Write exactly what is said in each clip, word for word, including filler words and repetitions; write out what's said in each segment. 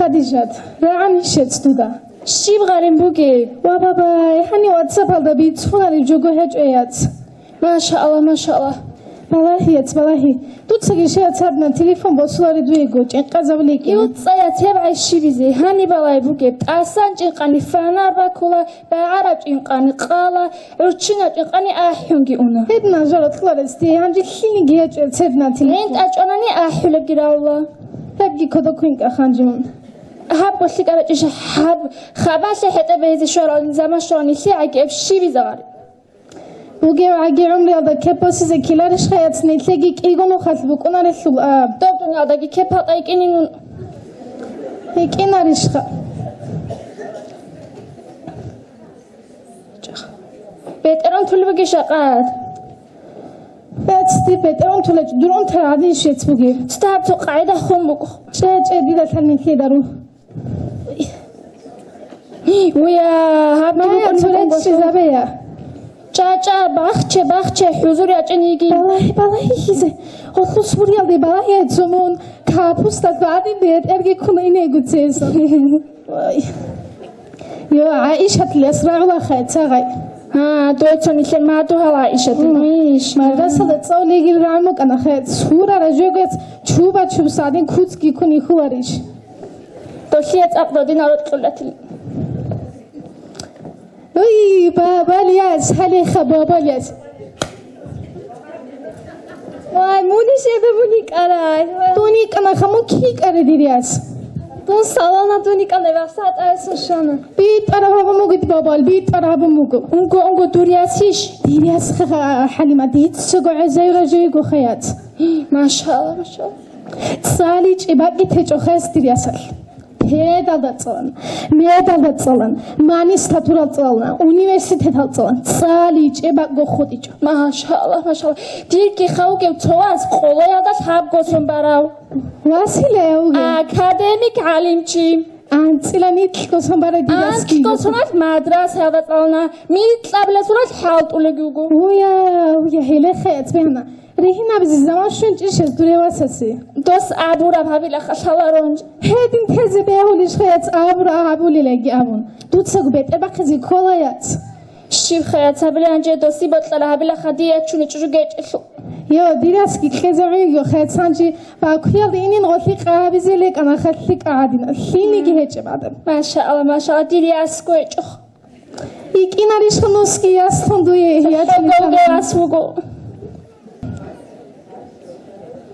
Хадижат, рагӀан ишец дуда. Щиб гъарин бугеб? Ва бабай, гьанив WhatsApp-алда бицунареб жого гьечӀо, яц. Машаалла, машаалла. Балагьи, яц, балагьи. Дуцаги щай цадна телефон босулари дуего, чӀинкъазабуликӀина. Юцая теб гӀайшибизе, гьаниб балай бугеб, тӀасан чӀинкъани фанар бакула, багӀараб чӀинкъани къала, гӀурччинаб чӀинкъани ахӀунги уна. Гьеб нажара кьарасде, гьанже лъилиги гьечӀеб цебна телефон. ГӀин тӀачӀванани ахӀулебги равла. Гьебги кодо квинкӀа ханжун. Гьаб болъи кӀарачӀищ гьаб, хабалъи хӀетӀе бейзе щварал заман щвани лъи гӀайги эб щибизавари. Бугев гӀаги гӀумруялда кепосизе ккеларищха, яц, нилъеги кӀиго нухалъ букӀунарелъул аб? Доб дуниялдаги кеп гьалкьа йикӀинин. ЙикӀинарищха? БетӀерун тулеб бугищ акъад? Яц, дир бетӀерун тулечӀ, дур унтарал гӀадин щвец бугеб. Стаб цо къагӀида хун буго. ЧӀе, чӀе, дида лъан нилъеда ру. Уя, гьаб Мая, дигукъун цурет букӀун щизабея. ЧӀа, чӀа, бахче, бахче, хӀузур ячӀин йигин. Балагьи, балагьи хизе. Гъолъус бурялде балагьи гьецо мун. Капусталъ гьадин бетӀерги ккун инейгу цеса. Ой. Йо, ГӀаишатил яс рагӀула хай, цагъай. А, дой цо нилъер мадугьал ГӀаишатил. М. Иш. Мардасалда цӀалигил рагӀмукӀана хай. Сура ражогец чуба чубса гьадин куцги ккун ихуларищ? Долъие цӀакъ додинал рокьулатил. Уй, бабал яс, гьалеха бабал яс. Вай, муни щебе муни кӀарай. Дуни кӀанаха, мун кикӀари дир яс. Дун салона дуни кӀана, вахса атӀайсун шана. БитӀараб гьабун буго, бабал, битӀараб гьабун буго. Унго, унго, дур ясищ? Дир яс ха, ХӀалима, дицаго гӀезайра жойго хаяц. Машалла, машалла. ЦӀали чӀебакӀги течӀо хес дир ясалъ. Педалда цӀалан, медалда цӀалан, магистратурал цӀалан, университетал цӀалан, цӀали чӀебакӀго хутӀичӀо. Машалла, машалла. Дирги хавгев цо вас къолоялда лъабго сон барав. Василев вугев? Академик гӀалимчи. АнцӀила микьго сон барай дир ясги. АнцӀго сонал мадрасаялда цӀалана, микьабила сонал хӀалтӀулеги вуго. Уя, уя, гьеле хецбегьна. Ригьин абизе заман щвинчӀищ гьез дуре васасе? Дос абураб гьабила халаларонж. Гьедин тезе бегьулищ хаяц абура гьабулилаги абун. Дуцаго бетӀер бахъизе ккола яц. Щиб хаяц гьабилан же доси бокьара гьабила хадия чуни чӀужу гечӀелъу. Йо, дирасги кьезе гӀуйго хаяц гьанжи бакуялда инин гъолъи къабизе лекӀана халлъи кӀагӀадина. Лъимиги гьечӀеб адам. Машаалла, машаалла, дир ясго гьечӀо. ИкӀинарищха нусги яслъун дуе, я чӀинтан.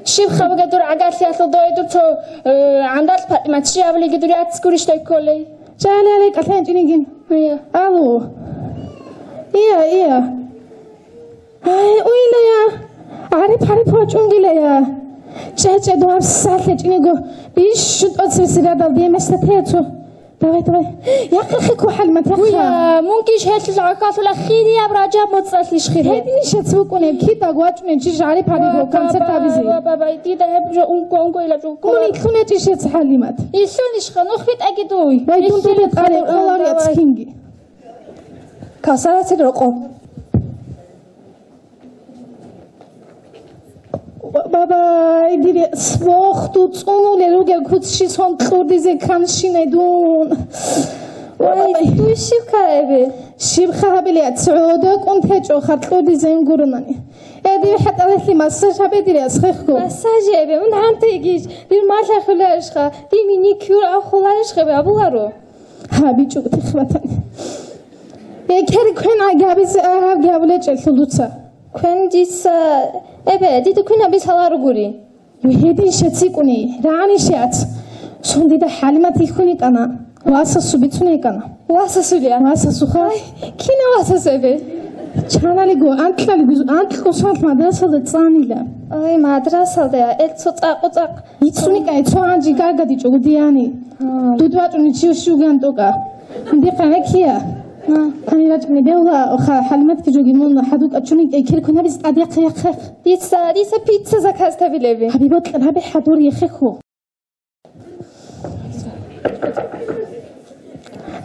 Щиб хабуга дур гӀагарлъиялъул дой дур цо, э, гӀандал Патимат, чи абулеги дур яц гурищ дай кколей? Чаляле кӀалъанчӀинигин. Ия. Алло. Ия, ия. Ай, уйла я. ГӀариб-гӀариб вачӀунгила я. ЧӀечӀе дугьаб сахлъа чӀиниго. Бищун тӀоцебесеб радал дие места тецо. Давай, давай. Яхъахъе кухӀал матахъа. Уя, мункиш гьелъул гӀахьалъула хирияб Ражаб моцӀалъ иш хире. Гьединищ гьец вукӀунеб, кидаг вачӀунеб чи гӀариб-гӀариб концерт гьабизе. Ва, ва, ва, дида гьеб жо унго, унго ила жо. Мун илъунечӀищ гьец, ХӀалимат? Илъунищха, нух битӀаги дуй. Вай, дун дуде къаре къолар яц кинги. Кавсарацин рокъо. Бабай, дире, свохту цӀунулел ругел куц щи сон кьурдизе канщинай дун. Ай, дуй щиб ккарабе? Щибха гьабиле, цӀодо кӀун течӀо харкьурдизе гурунани. Э, дир хӀатӀалахъе массаж гьабе, дире, асхехго. Массаж гьабе, ун гьантегищ, дир малъа хулаишха, дир миникюр ахуларишха, абуларо. ГьабичӀо, тихбатани. Экер квен агьабизе агьабги гьабулечӀелъул дуца. Квен дица, эбе, дида квен абиз гьаларо гури. Гьедин шецикӀуни, рагӀани шеац. Сон дида ХӀалимат ихьуни кӀана. Васасу бицуни кӀана. Васасулия? Васасуха. Ай, кина васас эбе? Чаналиго, анкьалиго, анкьго сон мадрасалда цӀанила. Ай, мадрасалда, эл цо цӀакъу цӀакъ. Ицуникай цо гьанжи гаргадичӀого дияни. А. Дуд вачӀуни чи щуган тӀокӀа. Дихъа гьекия. А. Гьани рачӀуни бевла ХӀалиматги жоги мун хӀадукӀа чуникай киркунабиз тӀадехъе яхъе. Дица, дица пицца заказ табилеби? Гьаби бокьа, гьаби хӀадур яхъехо.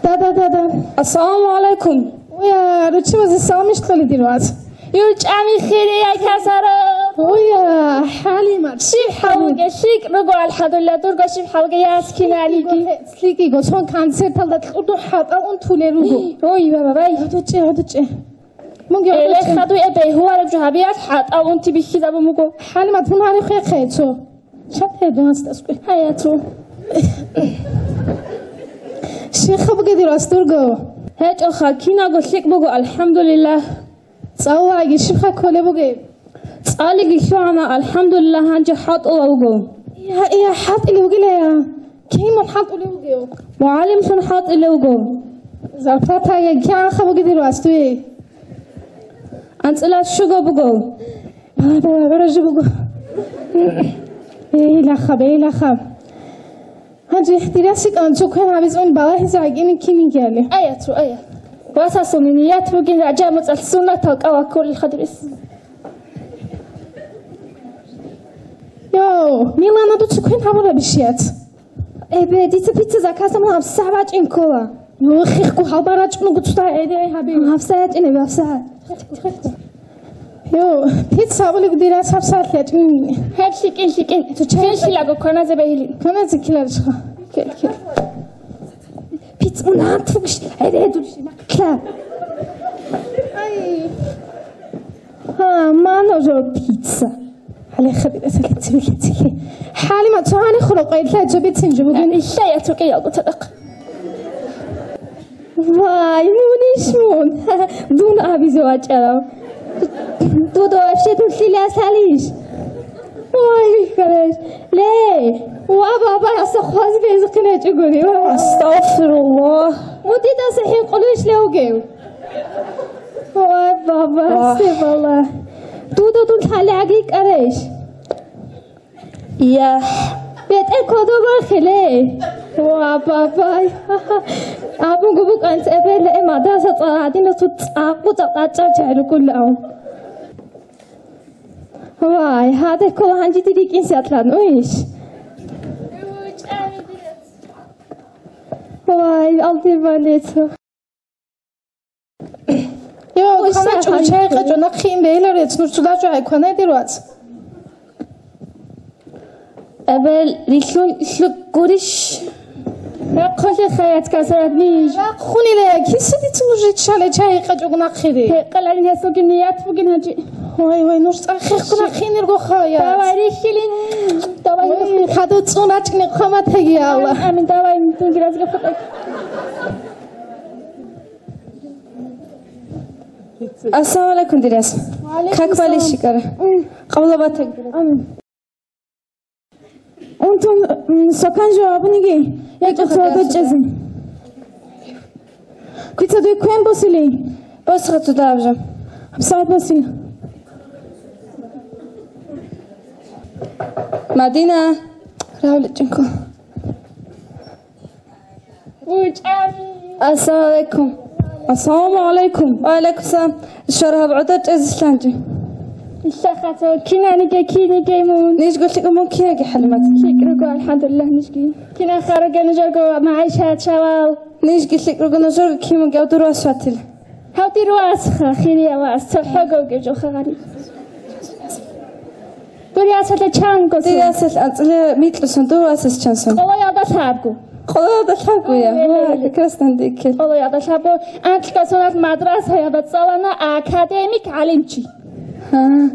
Да, да, да, да. Ассаламу алайкум. Уя, руччабазе салам иш кьоли дир вас. Юрчами хири яй хасаро. Ой, я, ХӀалимат, щиб хӀал бугеб? ЛъикӀ руго, алхӀамдулиллагь, дурго щиб хӀал бугеб, яс киналиги? ЛъикӀиго, сон концерталда кьурдун хӀатӀал унтулел руго. Ой, баба, бай. ГьодичӀе, гьодичӀе. Мунги, э, гьодичӀе. Хадуй, э, бегьулареб жо гьабиялъ хӀатӀал унти бихьизабун буго. ХӀалимат, мун гьаниб хвехъе, цо. ШатхӀе дун гьасдасгу. Гьая, цо. Щибха бугеб дир вас дурго? ГьечӀоха, киналго лъикӀ буго, алхӀамдулиллагь. ЦӀалулаги щибха кколеб бугеб? ЦӀалиги лъугӀана, алхӀамдулиллагь, гьанже хӀалтӀула вуго. Я, я, хӀалтӀулев вугилая. Кин мун хӀалтӀулев вугев? МугӀалимлъун хӀалтӀулев вуго. Зарплатая кигӀанха бугеб дир вас дуе? АнцӀила щуго буго. Ада, гӀуражи буго. Эйлаха, бейлаха. Гьанже ихтирасикӀан цо квен гьабизун балагьизе гӀагӀнин кин йигели. Ая, цо, ая. Васасул ният бугин, гӀажамуцӀалъ суннатал кӀал кколел хадурис. Йо, Милана, дуца квен гьабурабищ яц? Эбе, дица пицца заказ гьабун гьабсагӀат бачӀин ккола. Йо, хихго гьалбал рачӀун буго цо гӀеде гьабе. ГьабсагӀат бачӀин, эбе, гьабсагӀат. Йо, пицца абулеб дир вас гьабсагӀат бачӀин. Гьеб лъикӀин, лъикӀин. Цо чай лъилаго кваназе бегьилин. Кваназе ккеларищха? Кел, кел. Пицца мун гьант вугищ, гӀеде дурищ, макла. Ай. Ха, мано жо пицца. Гьале хадираса леци-леци. ХӀалимат, цо гьанихъула къведлъай цо бицин жо бугин. Иллай ацукьи ялго цадахъ. Вай, мунищ мун? Дун абизе вачӀарав. Дуда вообще дулъилас гьалищ? Вай, рихьараш. Ле, ва баба, аса хъваз безухъин гьечӀогури, ва. Астагъфируллагь. Мун дидаса хӀинкъулищ левгев? Вай, баба, вах. Се бала. Дуда дун лъалеаги кӀареш? Яхь. БетӀер кодобал хиле. Ва, бабай. Абуго букӀан цебеле, э, мадраса цӀар гьадинасул цӀакъу цӀакъачӀар чагӀи рукӀулаан. Вай, гьаде ккола гьанжи дир рикӀкӀин сатлан, уйищ? Вай, алди балецо. Йо, квана чӀо, чай къачӀо, нахъе ин бегьиларец, нуж цо дачӀо гьай кванай дир вац. Эбел рилълъун лъукӀ гурищ? Рахъулъе хаяц касарат ниж. Рахъунила, киса дица нуж риччалай чай къачӀого нахъе ре. Гьекъаларин гьесулги ният бугин гьанжи. Вай, вай, нуж цӀар хехго нахъинирго хая. Давай, рихьилин. Давай, вай, рихьилин. Хадур цӀун рачӀни хъамат гьеги, Аллагь. Амин, амин, давай, динги разги хутӀа. Ассаламу алейкум, дирес. Ва алейкум салам. Как балищ, шикара? М. Къабла батаг. Ам. Унтун, м, сокан жавабуниги. Я, я, чӀахъа, я, дачӀезин. Квица дуй квен босили? Босха туда уже. Абсал босил. Мадина. Равличенко. Ассаламу алейкум. Ассаламу алейкум. Ва алейкум салам. Шаргьаб гӀода чӀезилъанчи. Ишаха цо кинаниге киниге мун. Нижго лъикӀ мун киеги, ХӀалимат? ЛъикӀ руго, алхӀамдулиллагь, нижги. Кина харуге нужерго магӀишат, шавал? Нижги лъикӀ руго нужерго, кимуги абдур васватил. Гьав дир васха, хирияв вас, цохӀо гавгев жо хагъари. Дур ясалъе чанго сон. Дир ясалъ анцӀила микьусон, дур васас чансон. Къолоялда лъабго. Къолоялда лъабго, я. Ой, ой, ой. Ва, как раз нандиккел. Къолоялда лъабго. Анкьго сонал мадрасаялда цӀалана академик гӀалимчи. Гьа.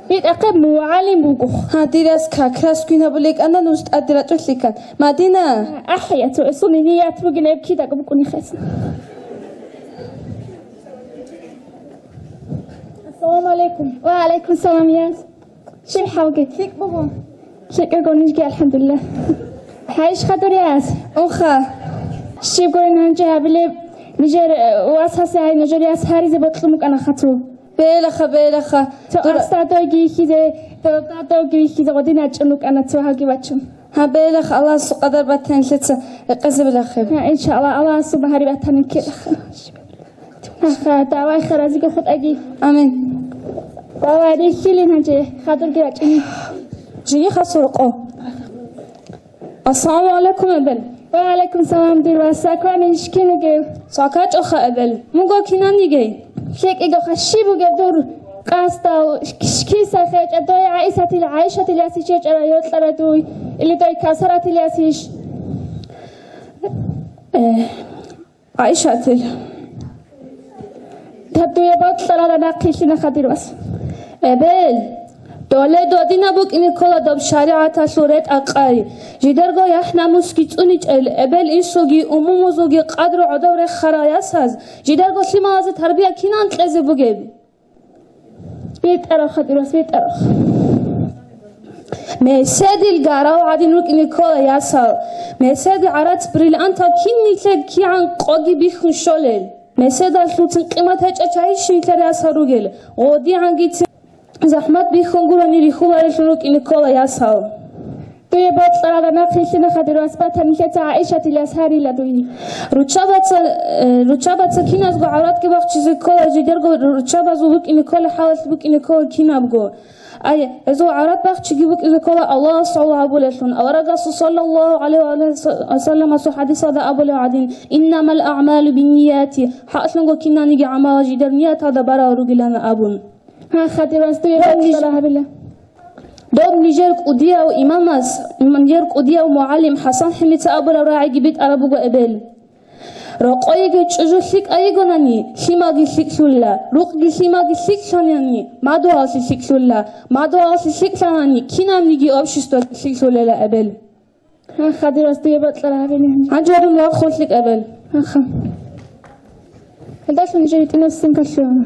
Битахъе мугӀалим буго. Гьа, дир яс как раз квин гьабулей кӀана нуж тӀаде рачӀулъикан. Мадина. АхӀи, я, цо эсуни ният бугин гьеб кидаго букӀуни хесна. Ассаламу алейкум. Ва алейкум салам, яс. Щиб хӀалги? ЛъикӀ буго. ЛъикӀ буго нижги, алхӀамдулиллагь. ХӀайш хадур, яс? Унха. Щиб гурин гьанже гьабилеб, нижер, э, васасе гьай нужер яс гьаризе бокьун букӀана хацу. Белаха, белаха. Цо Дура- астадойги вихьизе, додадойги вихьизе гъодин ачӀун букӀана цо гьалги вачун. Гьа, белаха, Аллагьасул къадар батанилъеца рекъезабилахъе. Гьа, иншааллагь, Аллагьасул багьари батанилъеца. Аха, давай, харазиго хутӀаги. Амин. Давай, рихьилин гьанже, хадурги рачӀини. Жиги хасуркъо. Ассаламу алейкум, эбел. Ва алейкум салам, дир вас. Саквани ишкин вугев? Сака чӀоха, эбел. Мунго кинан йигей? ЛъикӀигоха, щиб бугеб дур? Къасдал киса хечӀа дой ГӀайсатил, ГӀайшатил ясищ гьечӀара йокьарай дуй, или дой Кавсаратил ясищ? Э, ГӀайшатил. Даб дуе бокьарала нахъилъина хадирвас. Эбел, доле додина букӀине ккола доб шаригӀаталъул ретӀа-къай. Жидерго яхӀ-намусги цӀуничӀел, эбел-инсулги умумузулги къадру гӀодов рехарал ясаз, жидерго лъималазе тарбия кинан кьезе бугеб? БетӀараб хадирвас, бетӀараб. Меседил гарав гӀадин рукӀине ккола ясал. Меседи гӀарац бриллиантал киннитлъе кигӀан къоги бихьун щолел. Меседалъулцин къимат гьечӀа чагьи щинлъар ясал ругел. ГъодигӀангицин захӀмат бихьун гурони рихьуларелъун рукӀине ккола ясал. Дуе бокьарала нахъилъина хадирвас, бата нилъеца ГӀайшатил яс гьарила дуйни. Руччабаца, э, руччабаца киназго гӀавратги бахчизе ккола, жидерго руччабазул рукӀине ккола, хӀалалъ букӀине ккола кинабго. Ай, гьезул гӀаврат бахчиги букӀизе ккола Аллагьас гӀоло гьабулелъун. Аварагасул саллаллагьу гӀалайгьи ва салламасул хӀадисалда абулев гӀадин: «Иннамал аъмалу биннияти», хӀакълъунго кинаниги гӀамал жидер нияталда барал ругилан абун. Гьа, хадирвас, дуе бокьарала гьабила. Доб нижер кӀудияв имамас, нижер кӀудияв мугӀалим ХӀасан ХӀимица абураб рагӀиги битӀараб буго эбел. Рокъойги чӀужу лъикӀай йигонани, лъималги лъикӀлъула, рукъги лъималги лъикӀлъанани, мадугьаллъи лъикӀлъула, мадугьаллъи лъикӀлъанани, кинабниги обществалъи лъикӀлъулела эбел. Гьа, хадирвас, дуе бокьарала гьабила. Гьанже гьарун вахъун лъикӀ эбел. Гьаха. Гьелдалъун нижер гьитӀинаб стенкалъула.